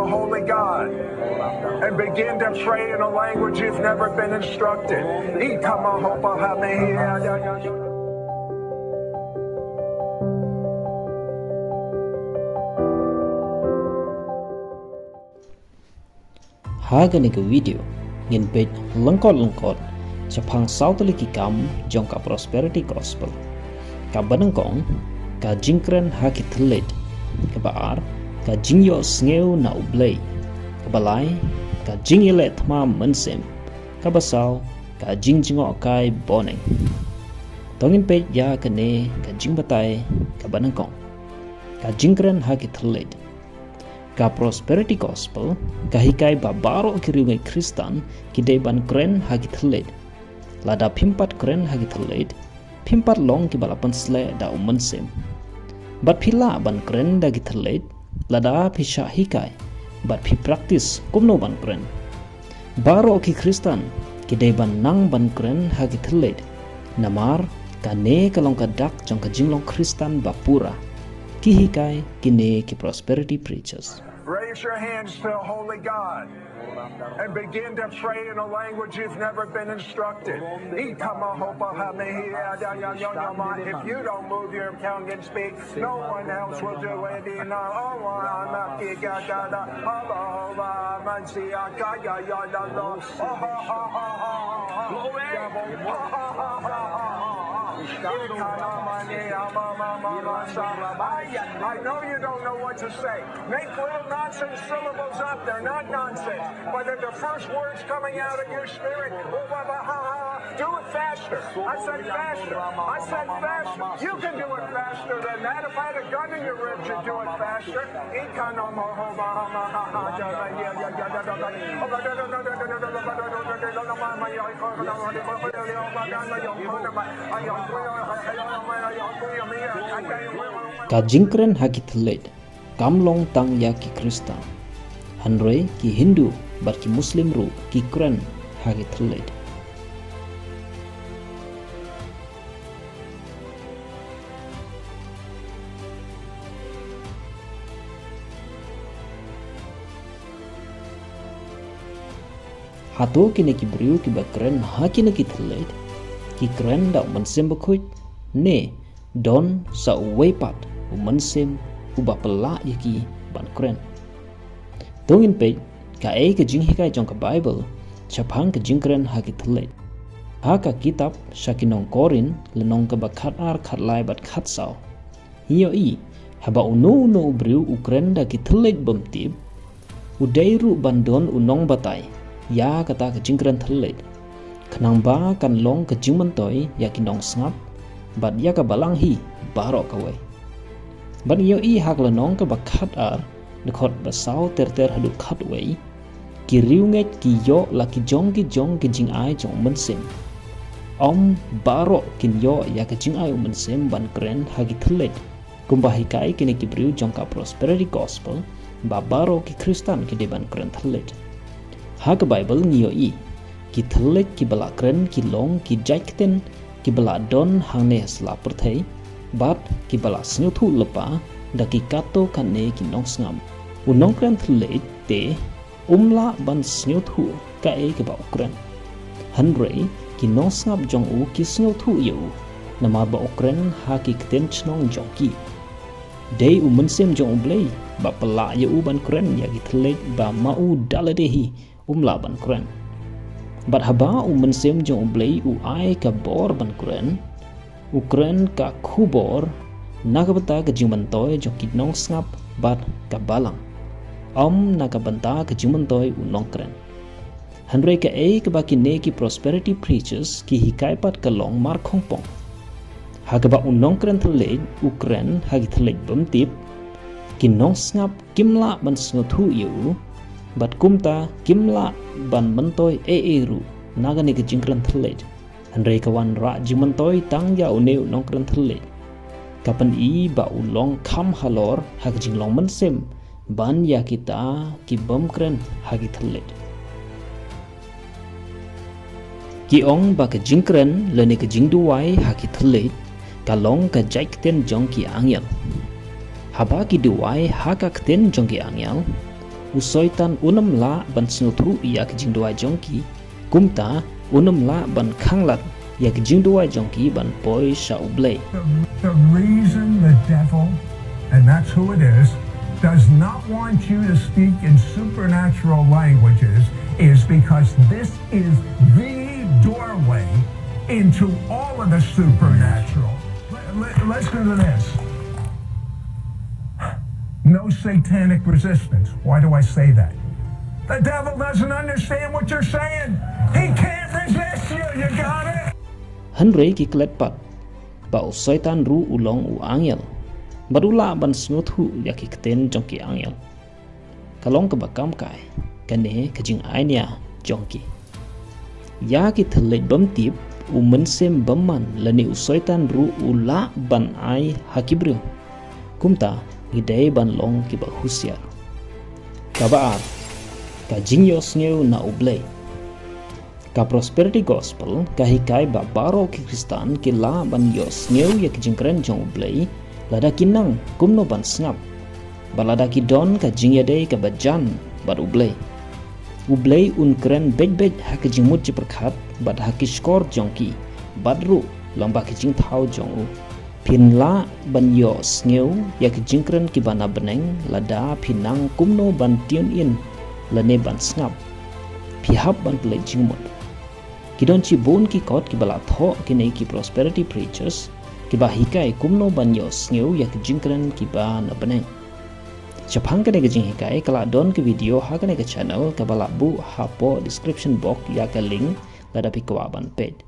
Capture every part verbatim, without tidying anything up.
Holy God, and begin to pray in a language you've never been instructed. Ha kane ka video ngin peit lyngkot lyngkot shaphang saw tylli ki kam jong ka Prosperity Gospel. Kaba nyngkong, ka jingkren ha ki thylliej. Kaba ar, ka jingïoh sngew na U Blei. Kaba lai, ka jingïaleh thma mynsiem. Kaba saw, ka jingjngohkai boneng. To ngin peit ïa kane ka jingbatai kaba nyngkong, ka jingkren ha ki thylliej. Ka Prosperity Gospel ka hikai ba baroh ki riewngeit Khristan ki dei ban kren ha ki thylliej. Lada phim pat kren ha ki thylliej, phim pat long kiba la pynsleh da U Mynsiem. Bad phi lah ban kren da ki thylliej lada phi shah hikai bad phi praktis kumno ban kren. Baroh ki Khristan ki dei ban nang ban kren ha ki thylliej. Namar kane ka long ka dak jong ka jinglong Khristan ba pura. Ki hikai kine ki Prosperity Preachers. Raise your hands to the Holy God and begin to pray in a language you've never been instructed. If you don't move your tongue and speak, no one else will do it. Glory. I know you don't know what to say. Make little nonsense syllables up. They're not nonsense. But they're the first words coming out of your spirit. Do it faster. I said faster. I said faster. You can do it faster than that. If I had a gun in your ribs, you'd do it faster. Ka jingkren ha ki thylliej kam long tang ïa ki Khristan. Hynrei ki Hindu bad ki Muslim ruh ki kren ha ki thylliej. Hato kine ki briew kiba kren ha kine ki thylliej ki kren da U Mynsiem Bakhuid, ne don sa uwei pat u mynsiem uba pynlah ïa ki ban kren? To ngin peit kaei ka jinghikai jong ka Baibl shaphang ka jingkren ha ki thylliej. Ha ka kitab sha ki nong Korinth lynnong kaba khatar, khatlai bad khatsaw, ngi ïohi haba uno uno u briew u kren da ki thylliej bym tip, u dei ruh ban don u nongbatai ïa kata ka jingkren thylliej, khnang ba kan long ka jingmyntoi ïa ki nongsngap bad ïa ka balang hi baroh kawei. Bad ngi ïohi ha ka lynnong kaba khatar, dkhot ba saw ter ter haduh khatwei, ki riewngeit ki ïoh la ki jong ki jong ki jingai jong u Mynsiem. Ym baroh kin ïoh ïa ka jingai u Mynsiem ban kren ha ki thylliej, kumba hikai kine ki briew jong ka Prosperity Gospel ba baroh ki Khristan ki dei ban kren thylliej. Ha ka Baibl ngi ïohi ki thylliej kiba la kren ki long ki jait ktien kiba la don hangne ha sla pyrthei bad kiba la sngewthuh lypa da ki katto katne ki nongsngap. U nongkren thylliej te um lah ban sngewthuh kaei kaba u kren. Hynrei ki nongsngap jong u ki sngewthuh ïa u namar ba u kren ha ki ktien shnong jong ki. Dei u Mynsiem jong U Blei ba pynlah ïa u ban kren ïa ki thylliej ba ma u da lade hi um lah ban kren. Bad haba u Mynsiem jong U Blei u ai ka bor ban kren, u kren ka khubor na ka bynta ka jingmyntoi jong ki nongsngap bad ka balang, ym na ka bynta ka jingmyntoi u nongkren. Hynrei kaei kaba kine ki Prosperity Preachers ki hikai pat ka long mar khongpong. Ha kaba u nongkren thylliej u kren ha ki thylliej bym tip, ki nongsngap kim lah ban sngewthuh ïa u bad kumta kim lah ban myntoi ei ei ruh na kane ka jingkren thylliej. Hynrei ka wanrah jingmyntoi tang ïa une u nongkren thylliej. Ka pyni ba u long kham halor ha ka jinglong mynsiem ban ïa kita ki bym kren ha ki thylliej. Ki ong ba ka jingkren lane ka jingduwai ha ki thylliej ka long ka jait ktien jong ki angel. Haba ki duwai ha ka ktien jong ki angel, U Soitan un ym lah ban sngewthuh ïa ka jingduwai jong ki, kumta un ym lah ban khanglad ïa ka jingduwai jong ki ban poi sha U Blei. The, the reason the devil, and that's who it is, does not want you to speak in supernatural languages is because this is the doorway into all of the supernatural. Let, let, listen to this. No satanic resistance. Why do I say that? The devil doesn't understand what you're saying. He can't resist you. You got it? Hynrei ki klet pat ba u Soitan ruh u long u angel, bad u lah ban sngewthuh ïa ki ktien jong ki angel. Ka long kaba kam kai kane ka jingai nia jong ki. Ïa ki thylliej bym tip, u mynsiem bymman lane u Soitan ruh u lah ban ai ha ki briew. Kumta ngi dei ban long kiba husiar. Kaba ar, ka jingïohsngew na U Blei. Ka Prosperity Gospel ka hikai ba baroh ki Khristan ki lah ban ïohsngew ïa ki jingkren jong U Blei lada ki nang kumno ban sngap, bad lada ki don ka jingïadei kaba jan bad U Blei. U Blei un kren beit beit ha ka jingmut jingpyrkhat bad ha ki shkor jong ki, bad ruh lyngba ki jingthaw jong u. Phin lah ban ïohsngew ïa ki jingkren kiba na bneng lada phi nang kumno ban tune in lane ban sngap. Phi hap ban pynleit jingmut. Ki don shibun ki kot kiba la thoh kine ki prosperity preachers kiba hikai kumno ban ïohsngew ïa ki jingkren kiba na bneng. Shaphang kane ka jinghikai ka la don ka video ha kane ka channel kaba la buh hapoh description box ïa ka link lada phi kwah ban peit.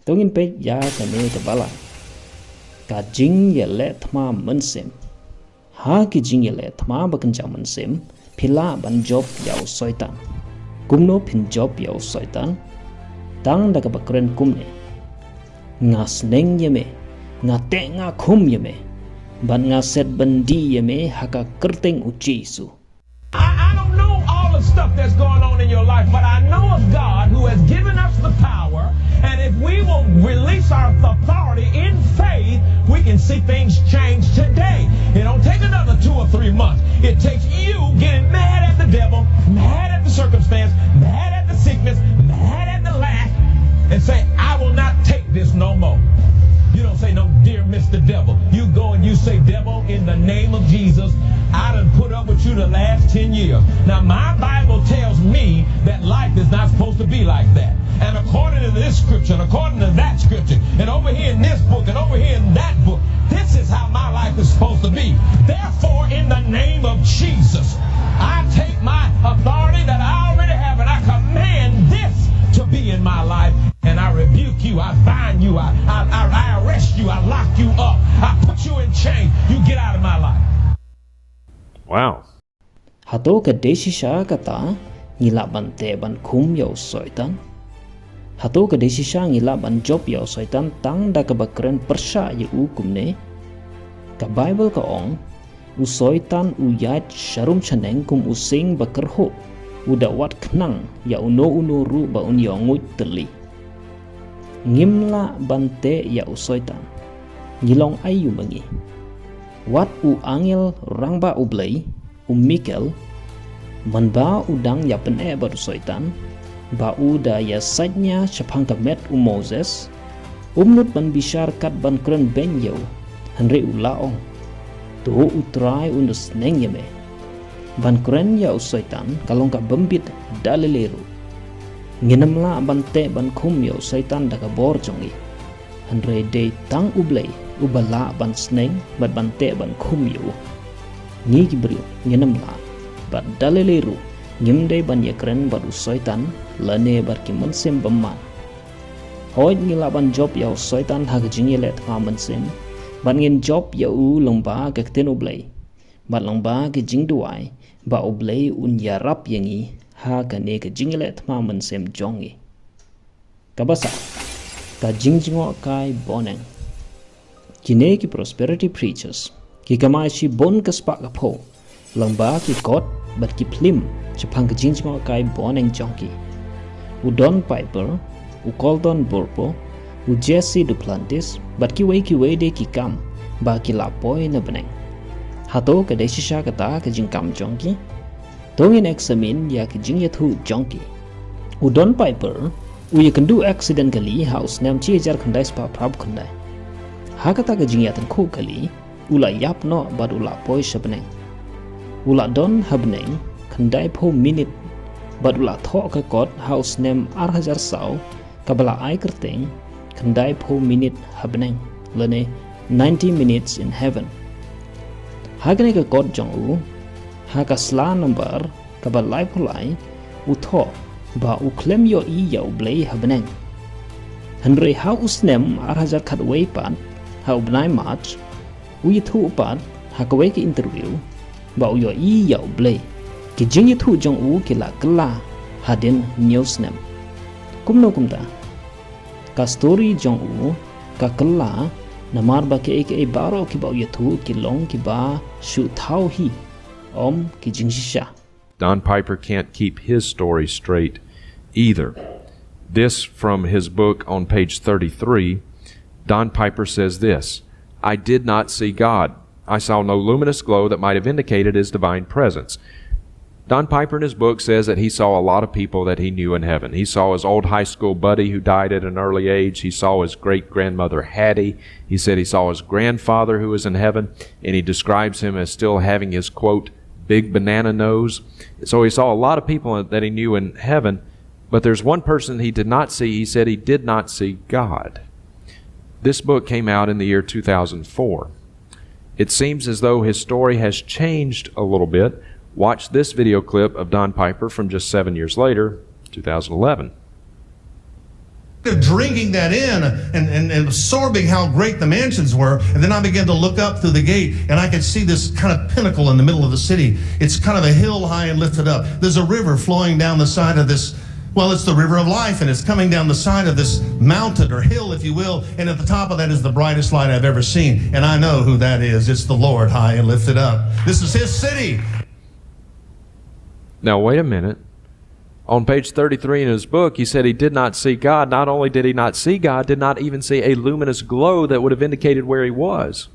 To ngin peit ïa kane kaba lai. Ka jingïaleh thma mynsiem. Ha ki jingïaleh thma ba kynja mynsiem, phi lah ban jop ïa u Soitan. Kumno phin jop ïa u Soitan? Tang da kaba kren kumne. Nga sneng ïa me, nga teh nga khum ïa me, bad nga set byndi ïa me ha ka kyrteng u Jisu. I, I don't know all the stuff that's going on in your life, but I know a God who has given us the power, and if we will release our authority in faith, we can see things change today. It don't take another two or three months. It takes you getting mad at the devil, mad at the circumstance, mad at the sickness, mad at the lack, and say, I will not take this no more. You don't say, no, dear Mister Devil. You go and you say, devil, in the name of Jesus, I done put up with you the last ten years. Now, my Bible tells me that life is not supposed to be like that. And according to this scripture, and according to that scripture, and over here in this book, and over here in that book, this is how my life is supposed to be. Therefore, in the name of Jesus, I take my authority that I already have, and I command this to be in my life. And I rebuke you, I bind you, I, I, I, I arrest you, I lock you up, I put you in chains. You get out of my life. Wow. Hato ka dei shisha kata ngi lah ban teh ban khum ïa u Soitan? Hato ka dei shisha ngi lah ban jop ïa u Soitan tang da kaba kren pyrshah ïa u kumne? Ka Baibl ka ong, u Soitan u ïaid sharum shaneng kum u sing ba kyrhuh, u da wad khnang ïa uno uno ruh ba un ïoh nguid tylli. Ngim lah ban teh ïa u Soitan. Ngi long aïu ma ngi? Wat u angel rangbah U Blei, u Mikael, mynba u dang ïa pyneh bad u Soitan, ba u da ïa sait nia shaphang ka met u Moses, um nud ban bishar kat ban kren beiñ ïa u, hynrei u la ong, to U Trai un da sneng ïa me. Ban kren ïa u Soitan ka long ka bym bit da lei lei ruh. Ngin ym lah ban teh ban khum ïa u Soitan da ka bor jong ngi. Hynrei dei tang U Blei uba lah ban sneng bad ban teh ban khum ïa u. Ngi ki briew ngin ym lah, bad da lei lei ruh ngim dei ban ïakren bad u Soitan lane bad ki mynsiem bymman. Hooid ngi lah ban jop ïa u Soitan ha ka jingïaleh thma mynsiem, bad ngin jop ïa u lyngba ka ktien U Blei, bad lyngba ka jingduwai ba U Blei un ïarap ïa ngi ha kane ka jingïaleh thma mynsiem jong ngi. Kaba sah, ka jingjngohkai boneng. Kine ki prosperity preachers ki kamai shibun ka spah ka phew lyngba ki kot bad ki phlim shaphang ka jingjngohkai boneng jong ki. U Don Piper, u Colton Burpo, u Jesse Duplantis bad kiwei kiwei de ki kam ba ki la poi na bneng. Hato ka dei shisha kata ka jingkam jong ki? To ngin examine ïa ka jingïathuh jong ki. U Don Piper u ïakynduh accidentally ha u snem shi hajar khyndai spah phra phew khyndai. Ha kata ka jingïatyngkhuh kali, u la ïap noh bad u la poi sha bneng. U la don ha bneng khyndai phew minit bad u la thoh ka kot ha u snem ar hajar saw, kaba la ai kyrteng khyndai phew minit ha bneng, lane ninety minutes in heaven. Ha kane ka kot jong u, ha ka sla nambar kaba laiphew lai, u thoh ba u khlem ïohi ïa U Blei ha bneng. Hynrei ha u snem ar hajar khatwei pat, ha u bnai March, u ïathuh pat ha kawei ka interview ba u ïohi ïa U Blei. Ki jingïathuh jong u ki la kylla hadien hynñiew snem. Kumno kumta, ka story jong u ka kylla namar ba kiei kiei baroh kiba u ïathuh ki long kiba shu thaw hi, ym ki jingshisha. Don Piper can't keep his story straight either. This from his book on page thirty-three. Don Piper says this: "I did not see God. I saw no luminous glow that might have indicated his divine presence." Don Piper in his book says that he saw a lot of people that he knew in heaven. He saw his old high school buddy who died at an early age. He saw his great grandmother Hattie. He said he saw his grandfather who was in heaven, and he describes him as still having his, quote, "big banana nose." So he saw a lot of people that he knew in heaven, but there's one person he did not see. He said he did not see God. This book came out in the year two thousand four. It seems as though his story has changed a little bit. Watch this video clip of Don Piper from just seven years later, two thousand eleven. Drinking that in and, and, and absorbing how great the mansions were. And then I began to look up through the gate, and I could see this kind of pinnacle in the middle of the city. It's kind of a hill high and lifted up. There's a river flowing down the side of this. Well, it's the river of life, and it's coming down the side of this mountain or hill, if you will. And at the top of that is the brightest light I've ever seen. And I know who that is. It's the Lord high and lifted up. This is his city. Now, wait a minute. On page thirty-three in his book, he said he did not see God. Not only did he not see God, did not even see a luminous glow that would have indicated where he was.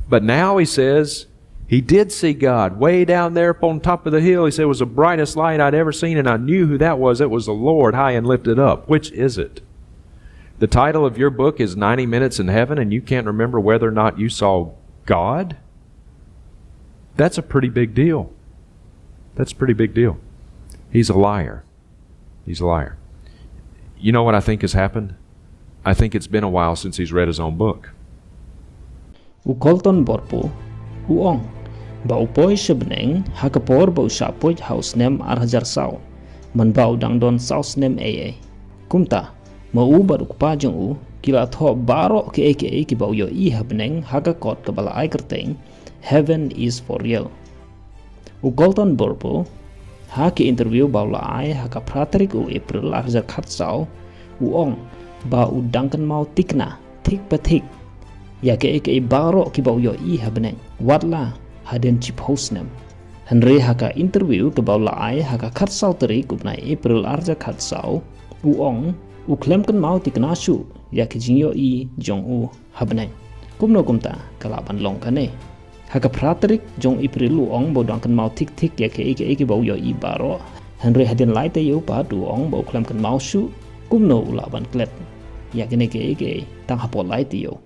But now he says he did see God way down there up on top of the hill. He said it was the brightest light I'd ever seen, and I knew who that was. It was the Lord high and lifted up. Which is it? The title of your book is ninety Minutes in Heaven, and you can't remember whether or not you saw God? That's a pretty big deal. That's a pretty big deal. He's a liar. He's a liar. You know what I think has happened? I think it's been a while since he's read his own book. U Colton Burpo u ong ba u poi sha bneng ha ka por ba u shah poi ha u snem ar hajar saw, man ba u dang don saw snem ei ei. Kumta, ma u bad u kpa jong u ki la thoh baroh kiei kiei kiba u ïohi ha bneng ha ka kot kaba la ai kyrteng Heaven is for Real. U Colton Burpo, ha ki interview ba u la ai ha ka phra tarik u April ar hajar khatsaw, u ong ba u dang kynmaw thikna thik pa thik ïa kiei kiei baroh kiba u ïohi ha bneng, wat la hadien shiphew snem. Hynrei ha ka interview kaba u la ai ha ka khatsaw tarik u bnai April ar hajar khatsaw, u ong u khlem kynmaw thikna shuh ïa ki jingïohi jong u ha bneng. Kumno kumta ka lah ban long kane? Ha ka phra tarik jong April u ong ba u dang kynmaw thik thik ïa kiei kiei kiba u ïohi baroh. Hynrei hadien lai taïew pat u ong ba u khlem kynmaw shuh. Kumno u lah ban klet ïa kine kiei kiei tang hapoh lai taïew?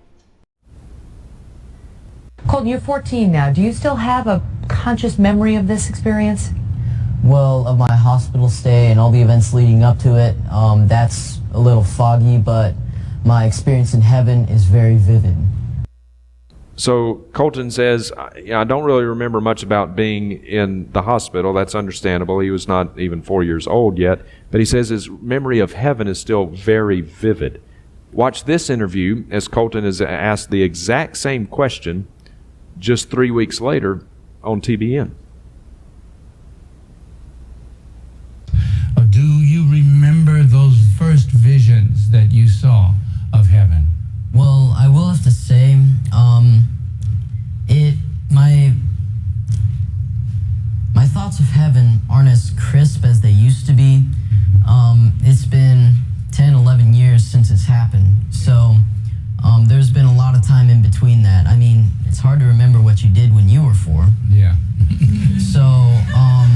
Colton, you're fourteen now. Do you still have a conscious memory of this experience? Well, of my hospital stay and all the events leading up to it, um, that's a little foggy, but my experience in heaven is very vivid. So Colton says, "I, I don't really remember much about being in the hospital." That's understandable. He was not even four years old yet. But he says his memory of heaven is still very vivid. Watch this interview as Colton is asked the exact same question just three weeks later on T B N. Do you remember those first visions that you saw of heaven? Well, I will have to say, um, it my my thoughts of heaven aren't as crisp as they used to be. Um, it's been ten, eleven years since it's happened, so um, there's been a lot of time in between that. I mean, It's hard to remember what you did when you were four. Yeah. So, um,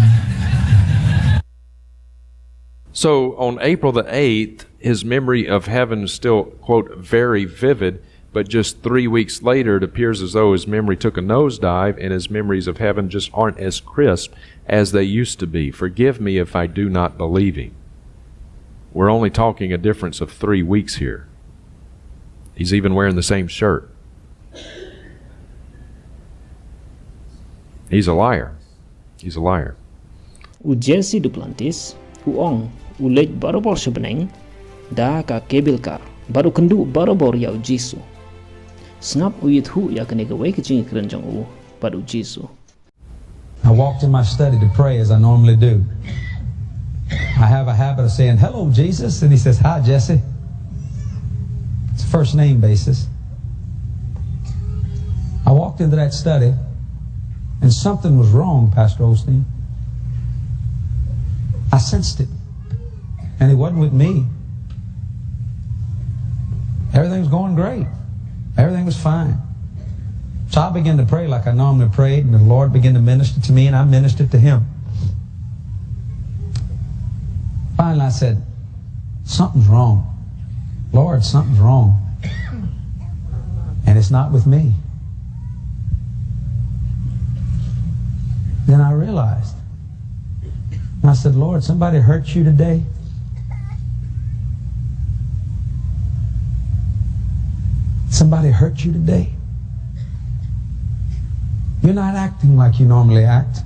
So on April the eighth, his memory of heaven is still, quote, very vivid, but just three weeks later, it appears as though his memory took a nosedive and his memories of heaven just aren't as crisp as they used to be. Forgive me if I do not believe him. We're only talking a difference of three weeks here. He's even wearing the same shirt. He's a liar. He's a liar. U Jesse Duplantis u ong u leit barabor sha bneng da ka kebil kar bad u kynduh barabor ïa u Jisu. Sngap u ïathuh ïa kane kawei ka jingkren jong u bad u Jisu. I walked in my study to pray as I normally do. I have a habit of saying, "Hello, Jesus." And he says, "Hi, Jesse." It's a first name basis. I walked into that study, and something was wrong, Pastor Osteen. I sensed it, and it wasn't with me. Everything was going great, everything was fine. So I began to pray like I normally prayed, and the Lord began to minister to me, and I ministered to him. Finally, I said, "Something's wrong. Lord, something's wrong. And it's not with me." Then I realized, and I said, "Lord, somebody hurt you today? Somebody hurt you today? You're not acting like you normally act.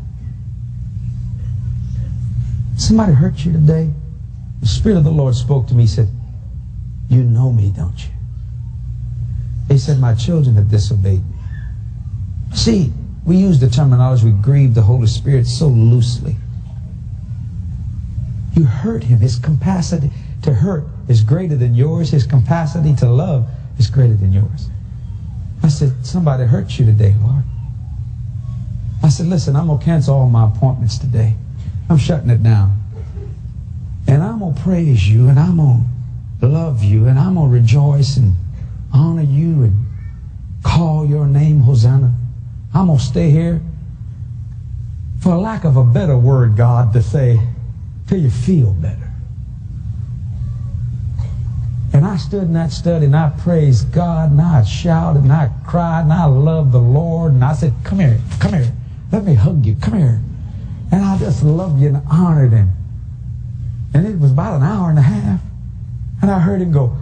Somebody hurt you today." The Spirit of the Lord spoke to me. He said, "You know me, don't you?" He said, "My children have disobeyed me." See, we use the terminology, we grieve the Holy Spirit so loosely. You hurt him. His capacity to hurt is greater than yours. His capacity to love is greater than yours. I said, "Somebody hurt you today, Lord." I said, "Listen, I'm going to cancel all my appointments today. I'm shutting it down. And I'm going to praise you, and I'm going to love you, and I'm going to rejoice and honor you and call your name, Hosanna. I'm going to stay here, for lack of a better word, God, to say, till you feel better." And I stood in that study and I praised God and I shouted and I cried and I loved the Lord. And I said, "Come here, come here. Let me hug you. Come here." And I just loved you and honored him. And it was about an hour and a half. And I heard him go,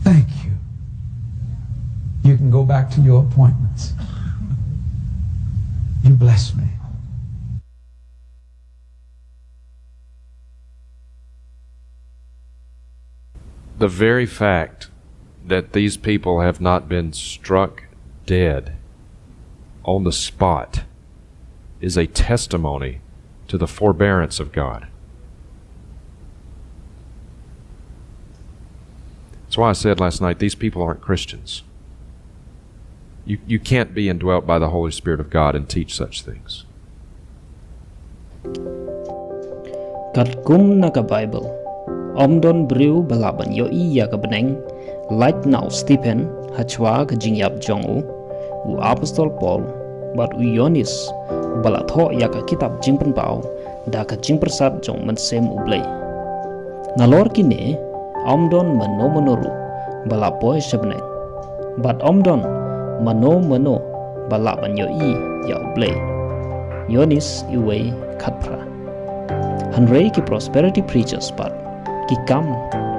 "Thank you. You can go back to your appointments. You bless me." The very fact that these people have not been struck dead on the spot is a testimony to the forbearance of God. That's why I said last night, these people aren't Christians. You, you can't be indwelt by the Holy Spirit of God and teach such things. Katkum na ka Bible, ym don briew ba lah ban ïohi ïa ka bneng, lait na u Stephen, hashwa ka jingïap jong u, u apostol Paul, bad u Ïoannis, ba la thoh ïa ka kitab Jingpynpaw da ka jingpyrsad jong u Mynsiem U Blei. Nalor kine, ym don mano mano ruh ba la poi sha bneng, bad ym don mano mano ba lah ban ïohi ïa U Blei. Ïoannis uwei khatphra. Hynrei ki prosperity preachers pat ki kam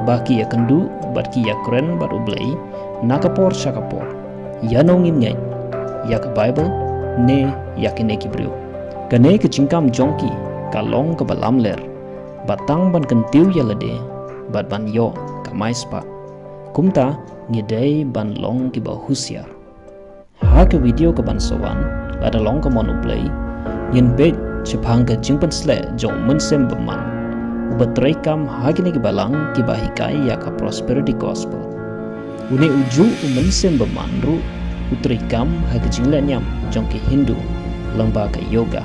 ba ki ïakynduh bad ki ïakren bad U Blei na ka por sha ka por. Ïano ngin ngeit, ïa ka Bible ne ïa kine ki briew? Kane ka jingkam jong ki ka long kaba lamler, ba tang ban kyntiew ïa lade bad ban ïoh kamai spah. Kumta ngi dei ban long kiba husiar. Ha ka video kaban sa wan, lada long ka mon U Blei, ngin peit shaphang ka jingpynsleh jong u Mynsiem Bymman, uba treikam ha kine ki balang kiba hikai ïa ka prosperity gospel. Une ujuh u Mynsiem Bymman ruh u treikam ha ka jinglehniam jong ki Hindu lyngba ka yoga.